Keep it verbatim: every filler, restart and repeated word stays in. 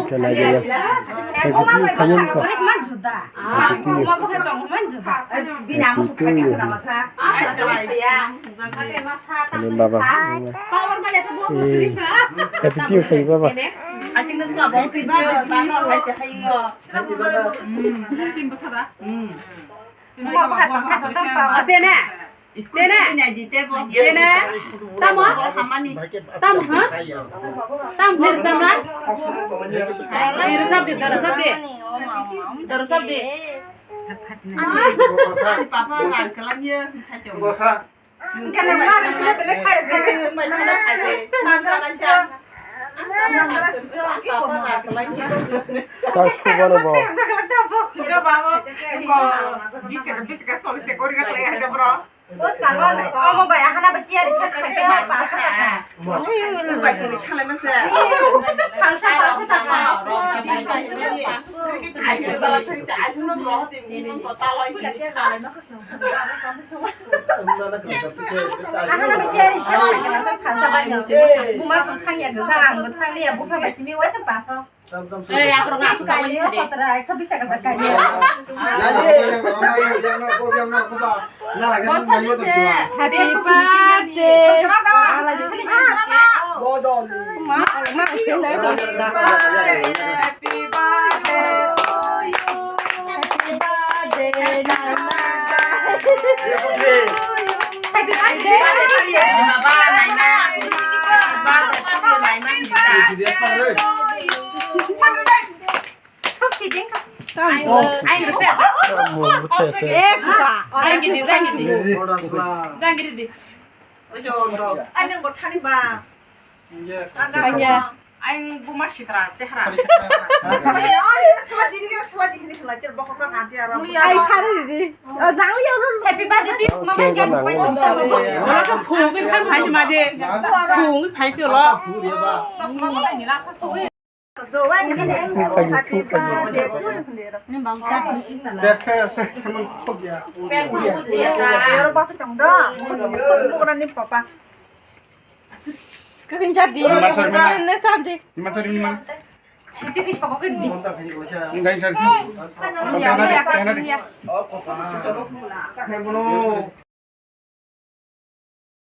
Kena gaya. Happy to you, khayan ko. Happy to you. Happy to you. Ani baba. Eh, happy to you, khayi baba. Tene. Tene. Tene. Tamo. Tamo, ha? Tam, nirjam na? Nirjam di, darjam di. Darjam di. Papa rang kelang ye, saya jauh. Kena mar sila bele khai khai. Tak suka na ba. Ira babo, ko bis taka, bis taka, chollis taka gori ga khlai hai bro. O salo, omo bai ahana ba tiyari sa khai khai ma pa sa ka. Bai kini chalai ma se. Salsa pa sa ka. Ai bala sa ai no bro, tin ni ko ta loi ni. Ahana ba tiyari sa khai khai ma sa salsa ba ni. Buma song khang ya ga sa ang mo thang ya bupha ba simi wa sa pa so. Ei, akhro nga akhro nga. Kaiyo, kotra, ekso bis taka jak kaiyo. Happy birthday. Happy birthday to you. Happy birthday, Nana. Happy birthday. Baba, Naina. Baba, Naina. Sok si ding ka. Ai, ai, ai. Eh, ba. Ai, gidi, ai, gidi. Jang gidi di. Ani bo thani ba. Kanya. Ang buma sitra chehra. Ai, sari di. Oh, nang liya ro. Happy birthday to you. Mama, jam pai. Phung phai ma de. Phung phai lo. Chasma ma ni la. Kakin jadi. Iman sari mana? Ini sari. Iman sari mana? Sisi ke sokok ini. Enggak, ini sari. Ini bono.